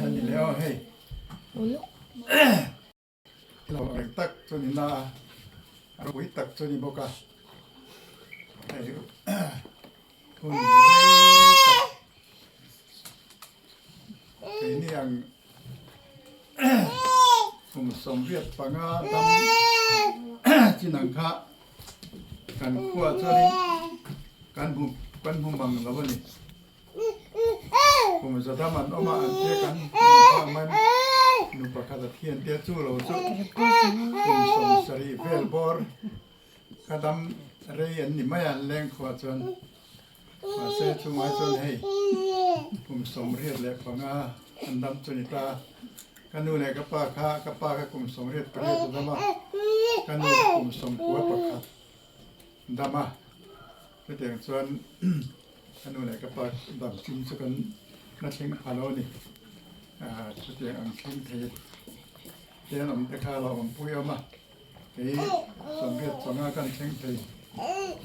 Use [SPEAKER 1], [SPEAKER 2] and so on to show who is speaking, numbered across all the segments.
[SPEAKER 1] Ani leh aw hei lo reng tak chu ni na a ropui tak chu ni bawk a hei hun rei tak keini ang kum 75 dam chin ang kha Kan khuah chuanin kan hmu kan hmu mang lo a ni. Kum zadam an awm a, an tia kan hmu phak mai nu pakhat a thian tia chu lo chu kum 70 vel bawr ka dam rei an ni mai a, an leng khuah chuan mahse chungah chuan hei kum 85 an dam chu ni ta. Ka nu leh ka pa kha ka pa kha kum 88 a dam a, ka nu kum 91 dam a, chutiang chuan ka nu leh ka pa dam chin chu kan la thleng pha lo a ni. Chutiang ang thleng thei te an awm te kha a lo awmpui awm a, kei 85 kan thleng thei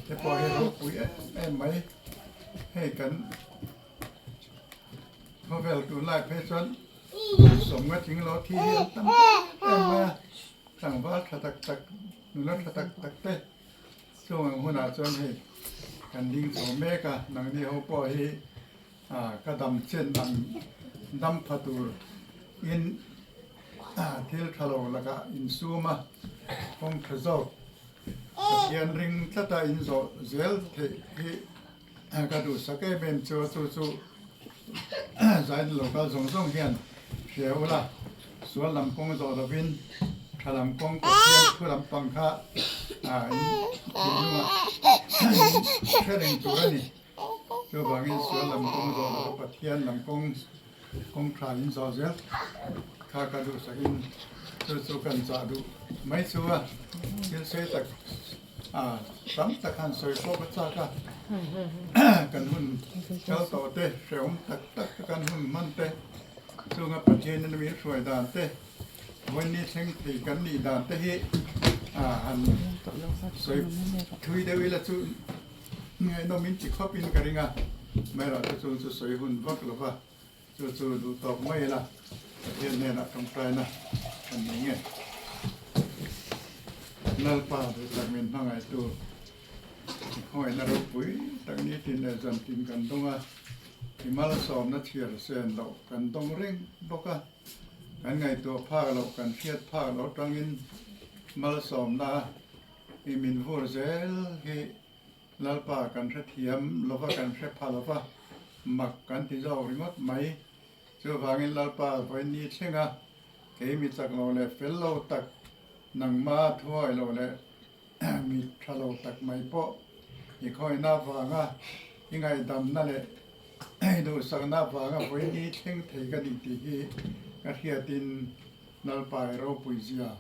[SPEAKER 1] te pawh hi ropui em em mai. Hei kan khawvel tunlai phei chuan Sawmnga tling lo thi hi an tam em em mai a, tlangval tha tak tak, nula tha tak tak te chung ang hunah chuan hei kan ding chho mek a, nangni ho pawh hi ka dam chen ang dam pha tur in thil tha lo lakah insum a, kawng tha zawk Pathian ring tlata inzawh zel theih hi Ka duhsak em em chu chu chu zain local zawng zawng hian hria ula, sual lam kawng zawh lovin tha lam kawng Pathian thu lampang kha in thinlungah in hre reng tur a ni. Chuvangin sual lam kawng zawh lova Pathian lam kawng kawng tha in zawh zel kha ka duhsakin chu chu kan chah duh mai chu a thil sei tak A tam tak han sawi pawh ka chak a, kan hun kal tawh te, hrehawm tak tak te kan hun hman te, chunga Pathian in min hruai dan te, vawiin thleng thei kan nih dan te hi han sawi thui deuh ila chu ngaihnawm in ti khawp in ka ring a, amaherawhchu chu chu sawi hun vak lo va. Chu chu duh tawk mai ila Pathian hnenah tawngtaina kan nei nge. Lalpa duhtak min hmangaihtu i khawngaihna ropui tak nitin leh zantin kan dawng a, i malsawmna chhiar sen loh kan dawng reng bawk a, kan ngaihtuah phak loh kan hriat phak loh atangin malsawmna i min vur zel hi Lalpa kan hrethiam lova kan hre pha lova mak kan ti zawk ringawt mai. Chuvangin Lalpa vawiin thleng a, kei mi chak lo leh fel lo tak, nangma thuawi lo leh mi tha lo tak mai pawh i khawihna avanga i ngaihdamna leh i duhsakna avanga vawiin thleng thei ka ni tih hi ka hriatin Lalpa i ropui zia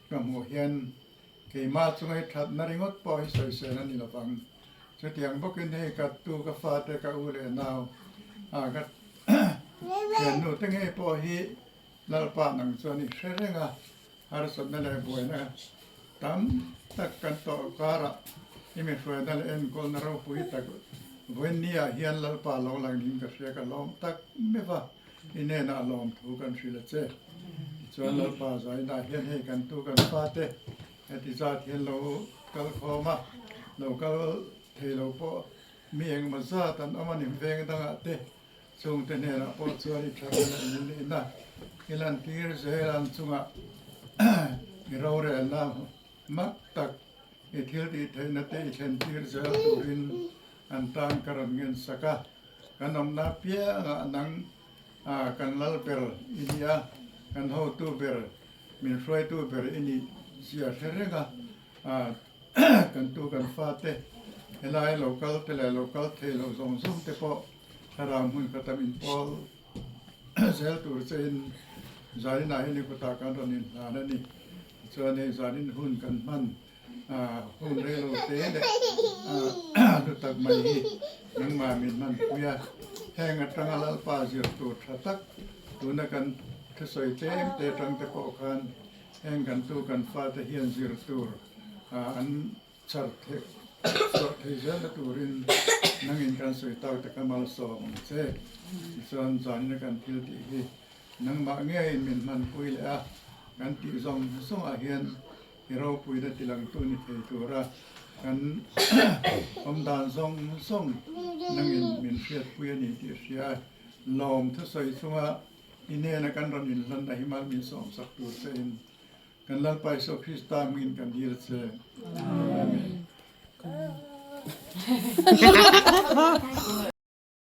[SPEAKER 1] ka hmuh hian Keimah chu ngaihthatna ringawt pawh hi sawisel a ni lo vang. Chutiang bawkin hei ka tu, ka fate, ka u leh nau, ka thiannu te ngei pawh hi Lalpa nang chuan i hre reng a, harsatna leh buaina tam tak kan tawh karah i mi hruaina leh enkawlna ropui tak vawiinniah hian Lalpa lo lang ding ka hria ka lawm tak meuh a. I hnenah lawmthu kan hrilh a che. Tichuan Lalpa zainah hian hei kan tu kan fate heti zat hian lo kal khawm a, lo kal thei lo pawh mi engemaw zat an awm a ni veng dangah te chungte hnenah pawh chuan i thatna leh i nihna i lantir zel ang chungah i rorelna mak tak i thil tih theihna te i thlentir zel turin an tan ka rawn ngensak a. Kan awmna piangah nang kan lal ber i ni a, kan hotu ber, min hruaitu ber i nih zia hre reng a, kan tu kan fate helai lo kal te leh lo kal thei lo zawng zawng te pawh thlarau hmun khat a min pawl zel tur chein zaninah hian i kutah kan rawn inhlan a ni. Tichuan hei zanin hun kan hman. Hun rei lo te leh hlu tak mai hi nangmah min hmanpui a, heng atanga Lalpa zir tur tha tak tuna kan thusawi tlem te atang te pawh khan heng kan tu kan fate hian zir tur an chhar theih chhuah thei zelna turin nangin. kan sawi tak te kha malsawm ang che. Tichuan zanina kan thil tih hi nangmah ngeiin min hmanpui leh a, kan tih zawng zawngah hian i ropuina tilangtu ni thei tura kan awmdan zawng zawng nangin min hriatpui a ni tih hria a, lawm thusawi chunga i hnena kan rawn inhlanna hi mal min sawmsak tur chein Kan Lalpa Isua Krista hmingin kan dil che. Amen.